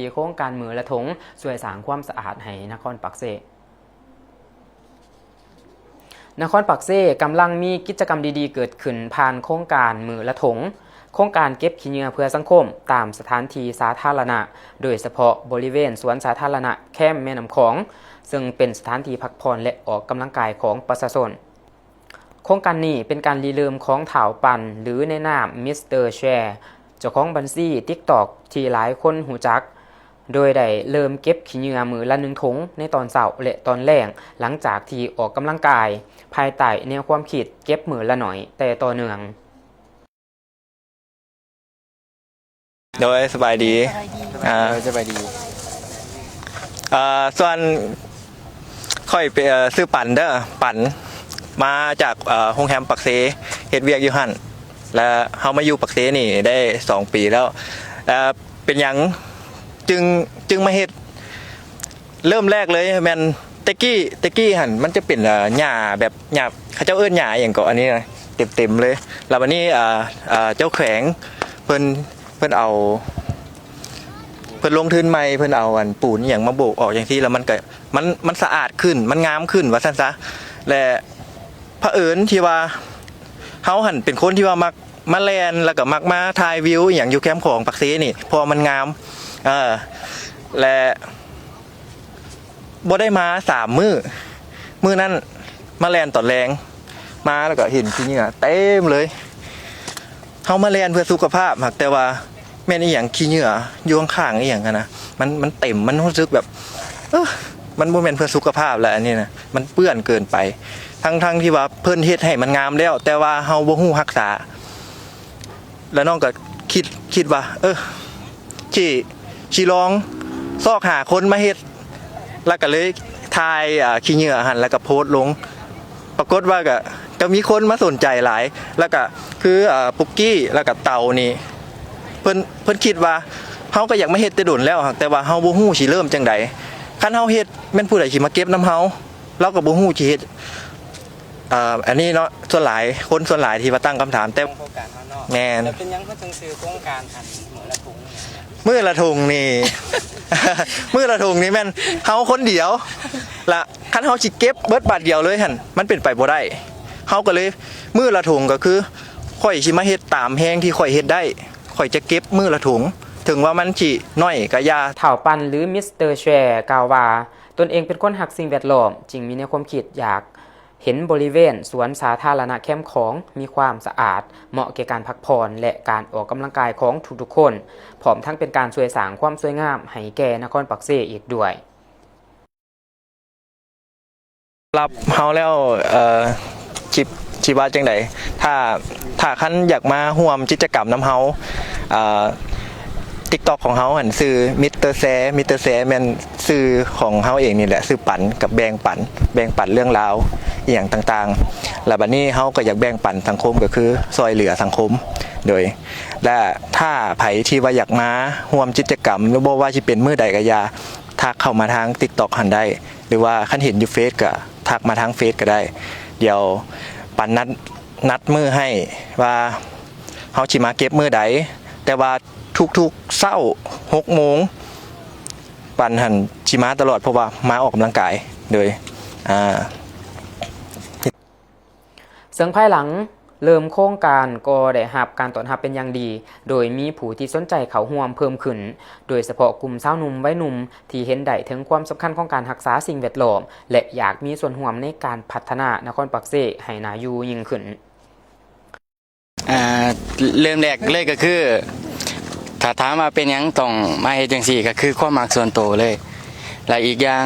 ທີ່ໂຄງການມື້ລະທົ່ງ ຊ່ວຍສ້າງຄວາມສະອາດໃຫ້ນະຄອນປາກເຊ. ນະຄອນປາກເຊກຳລັງມີກິດຈະກຳດີໆເກີດຂຶ້ນຜ່ານໂຄງການມື້ລະທົ່ງ, ໂຄງການເກັບຂີ້ເຫຍື້ອເພື່ອສັງຄົມຕາມສະຖານທີ່ສາທາລະນະ, ໂດຍສະເພາະບໍລິເວນສວນສາທາລະນະແຄມແມ່ນ້ຳຂອງ, ເຊິ່ງເປັນສະຖານທີ່ພັກຜ່ອນ ແລະ ອອກກຳລັງກາຍຂອງປະຊາຊົນ. ໂຄງການນີ້ເປັນການລິເລີ່ມຂອງທ້າວປັນ ຫຼື ໃນນາມ ມິສເຕີ ແຊ ເຈົ້າຂອງບັນຊີ TikTok ທີ່ຫຼາຍຄົນຮູ້ຈັກ, ໂດຍໄດ້ເລີ່ມເກັບຂີ້ເຫຍື້ອມື້ລະໜຶ່ງຖົງໃນຕອນເຊົ້າ ແລະ ຕອນແລງ, ຫຼັງຈາກທີ່ອອກກຳລັງກາຍພາຍໃຕ້ແນວຄວາມຄິດເກັບມື້ລະໜ້ອຍແຕ່ຕໍ່ເນື່ອງ. ໂດຍ ສະບາຍດີ ສະບາຍດີ ອ່າ ໂດຍ ສະບາຍດີ ເອີ ສ່ວນຂ້ອຍເປັນ ເອີ ຊື່ປັນເດີ ປັນ ມາຈາກ ເອີ ໂຮງແຮມປາກເຊ ເຮັດວຽກຢູ່ຫັ້ນ ແລະ ເຮົາມາຢູ່ປາກເຊນີ້ໄດ້ສອງປີແລ້ວ ແລະ ເປັນຫຍັງຈຶ່ງ ຈຶ່ງມາເຮັດ? ເລີ່ມແລກເລີຍແມ່ນແຕ່ກີ້ ແຕ່ກີ້ຫັ້ນມັນຈະເປັນ ເອີ ຫຍ້າແບບຫຍ້າ ເຂົາເຈົ້າເອີ້ນຫຍ້າຫຍັງເກາະ ອັນນີ້ນະ ເຕັມໆເລີຍ. ແລ້ວບາດນີ້ ເອີ ເອີ ເຈົ້າແຂວງເພິ່ນ ເພິ່ນເອົາ ເພິ່ນລົງທຶນໃໝ່ ເພິ່ນເອົາອັນປູນອີ່ຫຍັງມາໂບກອອກຈັ່ງຊີ້ ແລ້ວມັນກະ ມັນ ມັນສະອາດຂຶ້ນ ມັນງາມຂຶ້ນວ່າຊັ້ນຊະ. ແລະ ພະເອີນທີ່ວ່າເຮົາຫັ້ນເປັນຄົນທີ່ວ່າມັກມາແລ່ນ ແລ້ວກະມັກມາຖ່າຍວິວອີ່ຫຍັງຢູ່ແຄມຂອງປາກເຊນີ້ ເພາະວ່າມັນງາມ ເອີ ແລະ ບໍ່ໄດ້ມາສາມມື້ ມື້ນັ້ນມາແລ່ນຕອນແລງ ມາແລ້ວກໍເຫັນຂີ້ເຫຍື້ອເຕັມເລີຍ. ເຮົາມາແລ່ນເພື່ອສຸຂະພາບ ຫາກແຕ່ວ່າແມ່ນອີ່ຫຍັງ ຂີ້ເຫຍື້ອຢູ່ຂ້າງໆອີ່ຫຍັງຫັ້ນນະ ມັນ ມັນເຕັມ ມັນຮູ້ສຶກແບບ ເອີ ມັນບໍ່ແມ່ນເພື່ອສຸຂະພາບແລ້ວ ອັນນີ້ນະ ມັນເປື້ອນເກີນໄປ ທັງໆທີ່ວ່າເພິ່ນເຮັດໃຫ້ມັນງາມແລ້ວ ແຕ່ວ່າເຮົາບໍ່ຮູ້ຮັກສາ. ແລ້ວນ້ອງກໍຄິດ ຄິດວ່າ ເອີ ຊິ ຊິລອງຊອກຫາຄົນມາເຮັດ ແລ້ວກໍເລີຍຖ່າຍ ອ່າ ຂີ້ເຫຍື້ອຫັ້ນ ແລ້ວກໍໂພສລົງ. ປາກົດວ່າກໍ ກໍມີຄົນມາສົນໃຈຫຼາຍ ແລ້ວກໍຄື ອ່າ ປຸກກີ້ ແລ້ວກໍເຕົານີ້ ເພິ່ນ ເພິ່ນຄິດວ່າ ເຮົາກໍຢາກມາເຮັດແຕ່ດົນແລ້ວ ແຕ່ວ່າເຮົາບໍ່ຮູ້ຊິເລີ່ມຈັ່ງໃດ. ຄັນເຮົາເຮັດ ແມ່ນຜູ້ໃດຊິມາເກັບນຳເຮົາ? ເຮົາກໍບໍ່ຮູ້ຊິເຮັດ ເອີ ອັນນີ້ເນາະ ສ່ວນຫຼາຍ ຄົນສ່ວນຫຼາຍທີ່ວ່າຕັ້ງຄຳຖາມ ແຕ່ ໂຄງການເຮົາເນາະ ແມ່ນ ແລ້ວເປັນຫຍັງເພິ່ນຈຶ່ງຊື່ໂຄງການ ອັນ ມື້ລະທົ່ງນີ້? ມື້ລະທົ່ງນີ້ ມື້ລະທົ່ງນີ້ແມ່ນເຮົາຄົນດຽວ ລະຄັນເຮົາຊິເກັບເບິດບາດດຽວເລີຍຫັ້ນ ມັນເປັນໄປບໍ່ໄດ້. ເຮົາກໍເລີຍ ມື້ລະທົ່ງກໍຄື ຂ້ອຍຊິມາເຮັດຕາມແຮງທີ່ຂ້ອຍເຮັດໄດ້ ຂ້ອຍຈະເກັບມື້ລະຖົງ ເຖິງວ່າມັນຊິໜ້ອຍກະຢ່າ. ທ້າວປັນ ຫຼື ມິສເຕີ ແຊ ກ່າວວ່າ ຕົນເອງເປັນຄົນຮັກສິ່ງແວດລ້ອມ ຈຶ່ງມີແນວຄວາມຄິດຢາກເຫັນບໍລິເວນສວນສາທາລະນະແຄມຂອງມີຄວາມສະອາດ, ເໝາະແກ່ການພັກຜ່ອນ ແລະ ການອອກກຳລັງກາຍຂອງທຸກໆຄົນ, ພ້ອມທັງເປັນການຊ່ວຍສ້າງຄວາມສວຍງາມໃຫ້ແກ່ນະຄອນປາກເຊອີກດ້ວຍ. ສຳລັບເຮົາແລ້ວ ເອີ ຊິ ຊິວ່າຈັ່ງໃດ? ຖ້າ ຖ້າຄັນຢາກມາຮ່ວມກິດຈະກຳນຳເຮົາ ເອີ TikTok ຂອງເຮົາຫັ້ນຊື່ ມິສເຕີ ແຊ ມິສເຕີ ແຊ ແມ່ນຊື່ຂອງເຮົາເອງນີ້ແຫຼະ ຊື່ປັນ ກັບແບ່ງປັນ ແບ່ງປັນເລື່ອງລາວອີ່ຫຍັງຕ່າງໆ ແລ້ວບັດນີ້ເຮົາກໍຢາກແບ່ງປັນສັງຄົມ ກໍຄືຊ່ອຍເຫຼືອສັງຄົມ. ໂດຍ ແລະ ຖ້າໃຜທີ່ວ່າຢາກມາຮ່ວມກິດຈະກຳ ຫຼື ບໍ່ວ່າຊິເປັນມື້ໃດກໍຢ່າ ທັກເຂົ້າມາທາງ TikTok ຫັ້ນໄດ້ ຫຼືວ່າຄັນເຫັນຢູ່ເຟສກໍທັກມາທາງເຟສກໍໄດ້. ດຽວປັນນັດ ນັດມື້ໃຫ້ວ່າເຮົາຊິມາເກັບມື້ໃດ, ແຕ່ວ່າທຸກໆເຊົ້າຫົກໂມງ ປັນຫັ້ນຊິມາຕະຫຼອດ ເພາະວ່າມາອອກກຳລັງກາຍ. ໂດຍ ອ່າ ເຊິ່ງພາຍຫຼັງເລີ່ມໂຄງການກໍໄດ້ຮັບການຕ້ອນຮັບເປັນຢ່າງດີ, ໂດຍມີຜູ້ທີ່ສົນໃຈເຂົ້າຮ່ວມເພີ່ມຂຶ້ນ, ໂດຍສະເພາະກຸ່ມຊາວໜຸ່ມໄວໜຸ່ມທີ່ເຫັນໄດ້ເຖິງຄວາມສຳຄັນຂອງການຮັກສາສິ່ງແວດລ້ອມ ແລະ ຢາກມີສ່ວນຮ່ວມໃນການພັດທະນານະຄອນປາກເຊໃຫ້ໜ້າຢູ່ຍິ່ງຂຶ້ນ. ອ່າ ເລີ່ມແລກເລີຍກໍຄື ຖ້າຖາມວ່າເປັນຫຍັງຕ້ອງມາເຮັດຈັ່ງຊີ້ ກໍຄືຄວາມມັກສ່ວນໂຕເລີຍ ແລະ ອີກຢ່າງ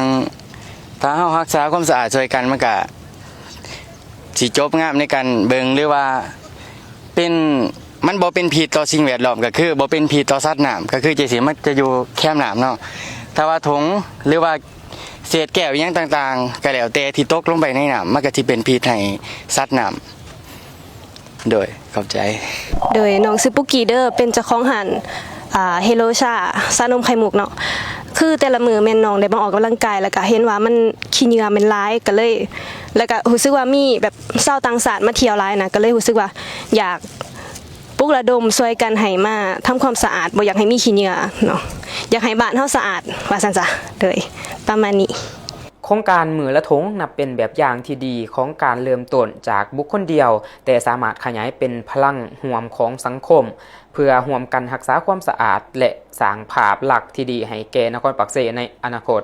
ຖ້າເຮົາຮັກສາຄວາມສະອາດຊ່ວຍກັນ ມັນກະຊິຈົບງາມໃນການເບິ່ງ ຫຼືວ່າເປັນ ມັນບໍ່ເປັນພິດຕໍ່ສິ່ງແວດລ້ອມ ກໍຄືບໍ່ເປັນພິດຕໍ່ສັດນ້ຳ ກໍຄືຈັ່ງຊີ້ ມັນຈະຢູ່ແຄມນ້ຳເນາະ. ຖ້າວ່າຖົງ ຫຼືວ່າເສດແກ້ວອີ່ຫຍັງຕ່າງໆ ກໍແລ້ວແຕ່ທີ່ຕົກລົງໄປໃນນ້ຳ ມັນກໍຊິເປັນພິດໃຫ້ສັດນ້ຳ. ໂດຍ ຂອບໃຈ. ໂດຍ ນ້ອງຊື່ປຸກກີ້ເດີ ເປັນເຈົ້າຂອງຮ້ານ ອ່າ ເຮໂລຊາ ຊານົມໄຂ່ມຸກເນາະ. ຄືແຕ່ລະມື້ແມ່ນນ້ອງໄດ້ມາອອກກຳລັງກາຍ ແລ້ວກະເຫັນວ່າມັນ ຂີ້ເຫຍື້ອມັນຫຼາຍ ກະເລີຍ ແລ້ວກະຮູ້ສຶກວ່າມີແບບຊາວຕ່າງຊາດມາທ່ຽວຫຼາຍນະ ກະເລີຍຮູ້ສຶກວ່າຢາກ ປຸກລະດົມຊ່ວຍກັນໃຫ້ມາທຳຄວາມສະອາດ, ບໍ່ຢາກໃຫ້ມີຂີ້ເຫຍື້ອເນາະ, ຢາກໃຫ້ບ້ານເຮົາສະອາດ ວ່າຊັ້ນຊະ. ໂດຍ ປະມານນີ້. ໂຄງການມື້ລະທົງນັບເປັນແບບຢ່າງທີ່ດີຂອງການເລີ່ມຕົ້ນຈາກບຸກຄົນດຽວ, ແຕ່ສາມາດຂະຫຍາຍເປັນພະລັງຮ່ວມຂອງສັງຄົມ ເພື່ອຮ່ວມກັນຮັກສາຄວາມສະອາດ ແລະ ສ້າງພາບລັກທີ່ດີໃຫ້ແກ່ນະຄອນປາກເຊໃນອະນາຄົດ.